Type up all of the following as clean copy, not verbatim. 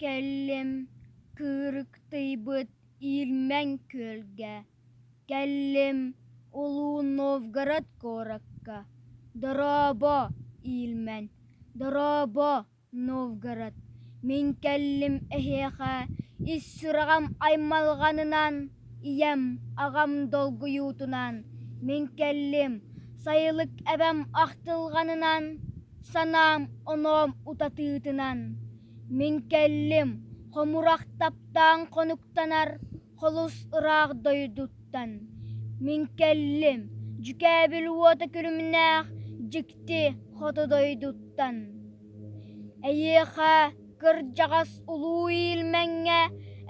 Кэллим, кыырыктыйбыт Иирмэҥ күөлгэ, кэллим Улуу Новгород куоракка. Дорообо, Иилмэн, дорообо, Новгород, мин кэллим эһиэхэ ис сүрэҕим аймалҕанынан, ийэм, аҕам долгуйуутунан, мин кэллим сайылык эбэм ахтылҕанынан, санаам оноом утатыытынан. Мин кэллим, хомурах таптаан хонуктанар холус ыраах дойдуттан. Мин кэллим, дьүкээбил уота күлүмнээх дьикти хоту дойдуттан. Эйиэхэ кырдьаҕас улуу иилмэҥҥэ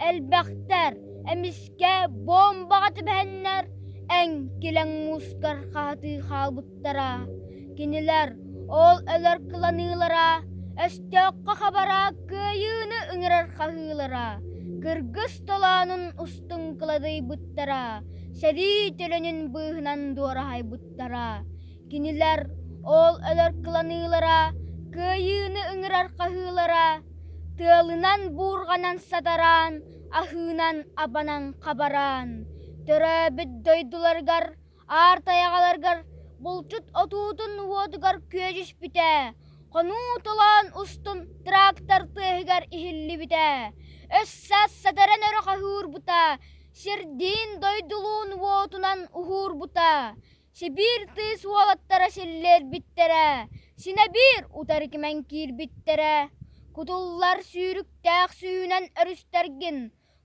элбэхтэр эмискэ буомбаҕа түбэһэннэр эн килэҥ муускар хаһытыы хаалбыттара. Кинилэр ол өлөр кыланыылара, өстөөххө хабара кыайыыны ыҥырар хаһыылара, кыргыс толоонун устун кыладыйбыттара, сэрии төлөнүн быыһынан дуораһайбыттара. Кинилэр ол өлөр кыланыылара, кыайыыны ыҥырар хаһыылара, тыалынан буурҕанан сатараан, аһыынан абанан хабараан, төрөөбүт дойдуларыгар Аар тайаҕаларыгар булчут отуутун уотугар күөдьүспүтэ, хонуу толоон устун трактор тыаһыгар иһиллибитэ, өс-саас сатаран өрө хаһыырбыта, сирдиин-дойдулуун уотунан уһуурбута, Сибиир тыыс уолаттара силлиэрбиттэрэ, синэ биир утары кимэн киирбиттэрэ, кутуллар сүүрүктээх сүүнэн өрүстэргин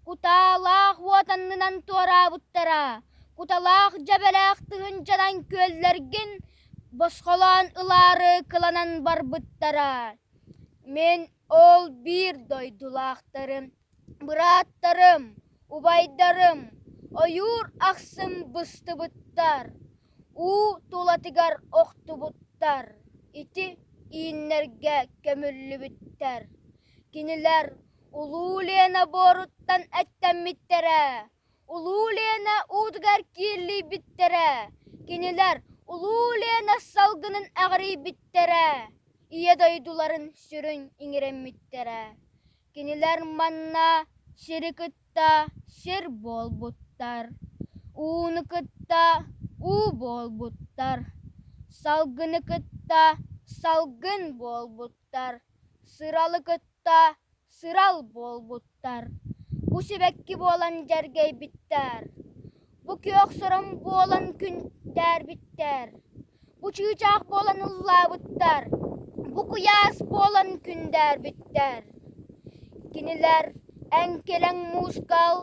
Кутаалаах уот аннынан туораабыттара, куталаах дьэбэлээх тыһыынчанан күөллэргин босхолоон ылаары кыланан барбыттара. Мин ол биир дойдулаахтарым, бырааттарым, убайдарым ойуур ахсын быстыбыттар, уу тулатыгар охтубуттар, ити ииннэргэ көмүллүбүттэр. Кинилэр Улуу Лена буоруттан эттэммиттэрэ, Улуу Лена уутугар кииллийбиттэрэ, кинилэр Улуу Лена салгынын эҕирийбиттэрэ, Ийэ дойдуларын сүрүн иҥэрэммиттэрэ. Кинилэр манна сири кытта сир буолбуттар, ууну кытта уу буолбуттар, салгыны кытта салгын буолбуттар. Сыралы кытта сырал буолбуттар, бу сибэкки буолан дьэргэйбиттэр, бу күөх сором буолан күндээрбиттэр, бу чыычаах буолан ыллаабыттар, бу куйаас буолан күндээрбиттэр. Кинилэр эҥкилэҥ муускал,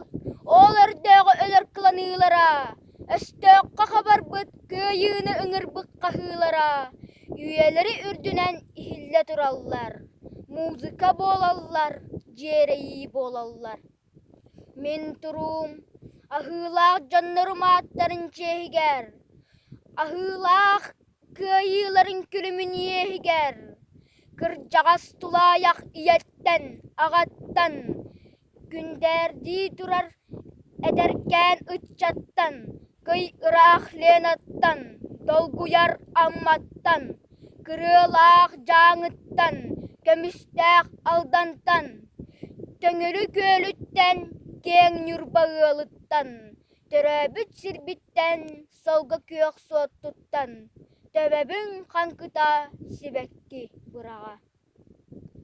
ол өрдөөҕү өлөр кыланыылара, өстөөххө хабарбыт кыайыыны ыҥырбыт хаһыылара үйэлэри үрдүнэн иһиллэ тураллар, музыка буолаллар, дьиэрэйии буолаллар. Мин туруум аһыылаах дьоннорум ааттарын чиэһигэр, аһыылаах кыайыыларын күлүмүн иэһигэр, кырдьаҕас тулаайах ийэттэн, аҕаттан, Күндээрдии турар эдэркээн ыччаттан, кый ыраах Ленаттан, долгуйар Амматтан, кырыалаах Дьааҥыттан, көмүстээх Алдантан, Төҥүлү күөлүттэн, киэҥ Ньурба ыалыттан, төрөөбүт сирбиттэн, солго күөх суоттуттан, төбөбүн хаҥкыта сибэкки быраҕа.